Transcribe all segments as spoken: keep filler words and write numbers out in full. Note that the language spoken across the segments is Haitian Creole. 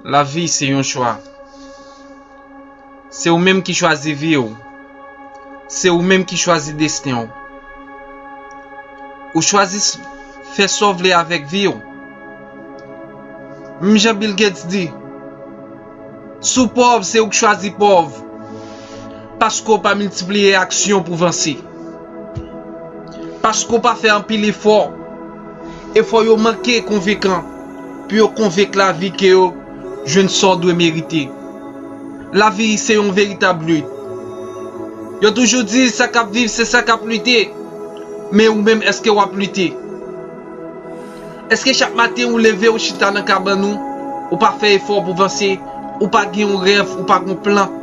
Lavi se yon chwa. Se ou menm ki chwazi vi w. Se ou menm ki chwazi desten w. Ou chwazi s- fè sa w vle avèk vi w. Menm jan Bill Gates di, si w pòv, se ou k chwazi pòv. Paske w pa miltipliye aksyon pou vanse. Paske w pa fè anpil efò. Efò yo manke konvenkan pou yo konvenk lavi ke yo jwenn sa w dwe merite. Lavi se yon veritab lit. Yo toujou di sa k ap viv se sa k ap lite. Men ou menm, èske w ap lite? Èske chak maten ou leve, ou chita nan kabann ou, ou pa fè efò pou vanse, ou pa gen yon rèv, ou pa gen yon plan,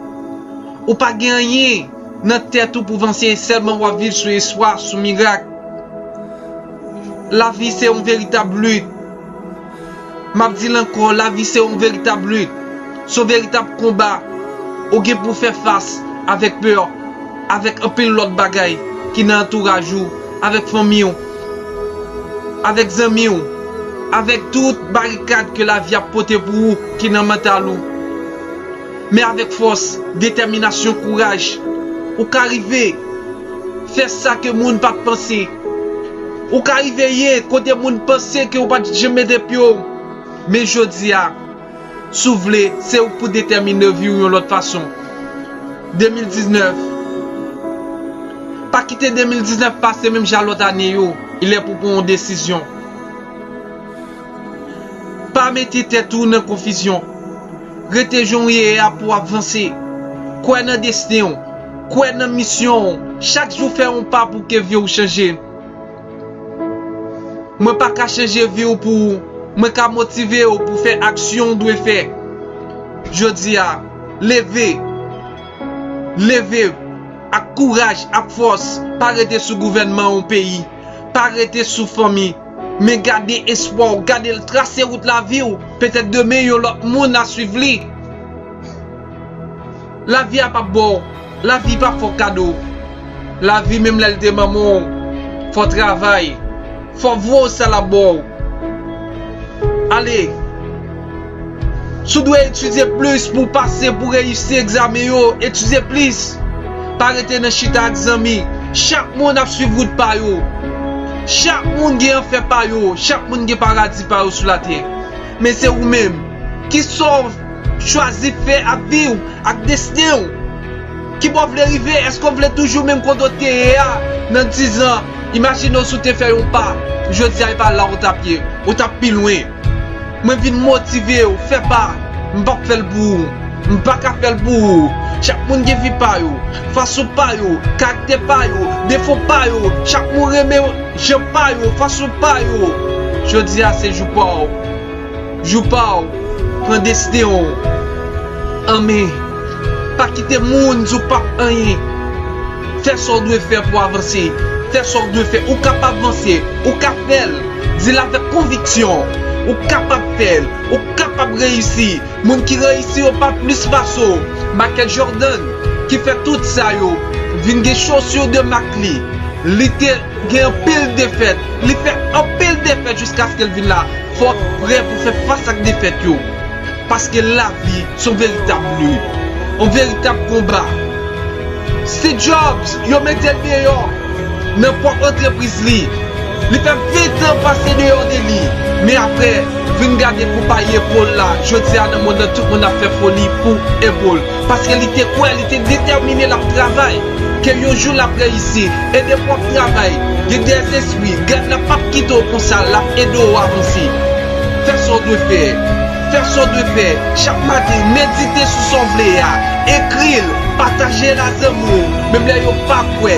ou pa gen anyen nan tèt ou pou vanse, sèlman w ap viv sou espwa, sou mirak? Lavi se yon veritab lit. M ap di l ankò, lavi se yon veritab lit. Se yon veritab konba. Ou gen pou w fè fas avèk pè, avèk anpil lòt bagay ki nan antouraj ou, avèk fanmi w, avèk zanmi w, avèk tout barikad ke lavi ap pote pou ou ki nan mantal ou. Men avèk fòs, detèminasyon, kouraj, ou ka rive fè sa ke moun pa t panse. Ou ka rive ye kote moun panse ke ou pa t janm mete pye w. Men jodi a, si w vle, se ou k pou detèmine vi w yon lòt fason. De mil diznèf. Pa kite de mil diznèf pase menm jan lòt ane yo. Il est pou pran yon desizyon. Pa mete tèt ou nan konfizyon. Rete jan w ye a pou w avanse. Kwè nan desten w. Kwè nan misyon w. Chak jou fè yon pa pou ke vi w chanje. Mwen pa ka chanje vi w pou ou. Mwen ka motive w pou fè aksyon w dwe fè. Jodi a, leve. Leve ak kouraj, ak fòs. Pa rete sou gouvènman yon peyi. Pa rete sou fanmi. Men gade espwa w, gade l, trase wout lavi w. Petèt demen, yon lòt moun a swiv li. Lavi a p ap ba w. Lavi p ap fè w kado. Lavi, menm lè l te manman w, fò w travay. Fò w voye sa l ap ba w. Ale. Si w dwe etidye plis pou w pase, pou w reyisi egzamen yo, etidye plis. Pa rete nan chita ak zanmi. Chak moun ap swiv wout pa yo. Chak moun gen anfè pa yo. Chak moun gen paradi pa yo sou latè. Men se ou menm. Kisa w chwazi fè ak vi w, ak desten w? Kibò w vle rive? Èske w vle toujou menm kote w te ye a nan diz an? Imajine w si w te fè yon pa. Jodi a, e pa la w t ap ye. Ou t ap pi lwen. Mwen vin motive w, fè pa. M p ap fè l pou ou. M pa ka fè l pou ou. Chak moun gen vi pa yo, fason pa yo, karaktè pa yo, defo pa yo. Chak moun renmen jan pa yo, fason pa yo. Jodi a, se jou pa w. Jou pa w. Pran desten w an men. Pa kite moun di w p ap anyen. Fè sa w dwe fè pou w avanse. Fè sa w dwe fè. Ou kapab vanse. Ou ka fè l. Di l avèk konviksyon. Ou kapab fè l. Ou kapab reyisi. Moun ki reyisi yo pa plis pase w. Michael Jordan, ki fè tout sa yo, vin gen chaussure de marque li. Li te gen anpil defèt. Li fè anpil defèt jiskaske l vin la. Fò w prè pou fè fas ak defèt yo. Paske lavi se yon veritab lit, yon veritab konba. Steve Jobs, yo mete l deyò nan pwòp antrepriz li. Li fè ven tan pase deyò de li. Men apre, vin gade konpayi Apple la. Jodi a, nan mond lan, tout moun ap fè foli pou Apple. Paske li te kwè, li te detèmine l ap travay. Ke yon jou l ap reyisi. E depi w ap travay, gen dèzespri, gad la p ap kite w konsa, l ap ede w avanse. Fè sa w dwe fè. Fè sa w dwe fè. Chak maten, medite sou sa w vle a. Ekri l, pataje l a zanmi w, menm lè yo pa kwè.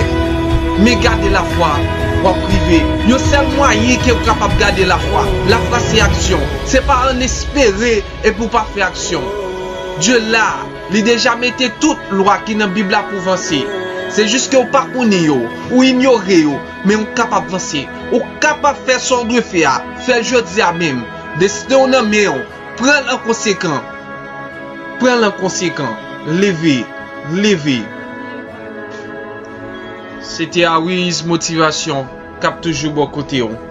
Men gade lafwa, w ap rive. Yon sèl mwayen ke w kapab gade lafwa. Lafwa se aksyon. Se pa ann espere epi w pa fè aksyon. Dye la, li deja mete tout lwa ki nan Bib la pou vanse. Se jis ke w pa konnen yo, ou inyore yo, men w kapab vanse. Ou kapab fè sa w dwe fè a. Fè l jodi a menm. Desten w nan men w. Pran l an konsekan. Pran l an konsekan. Leve. Leve. Se te Awiz Motivasyon k ap toujou bò kote w.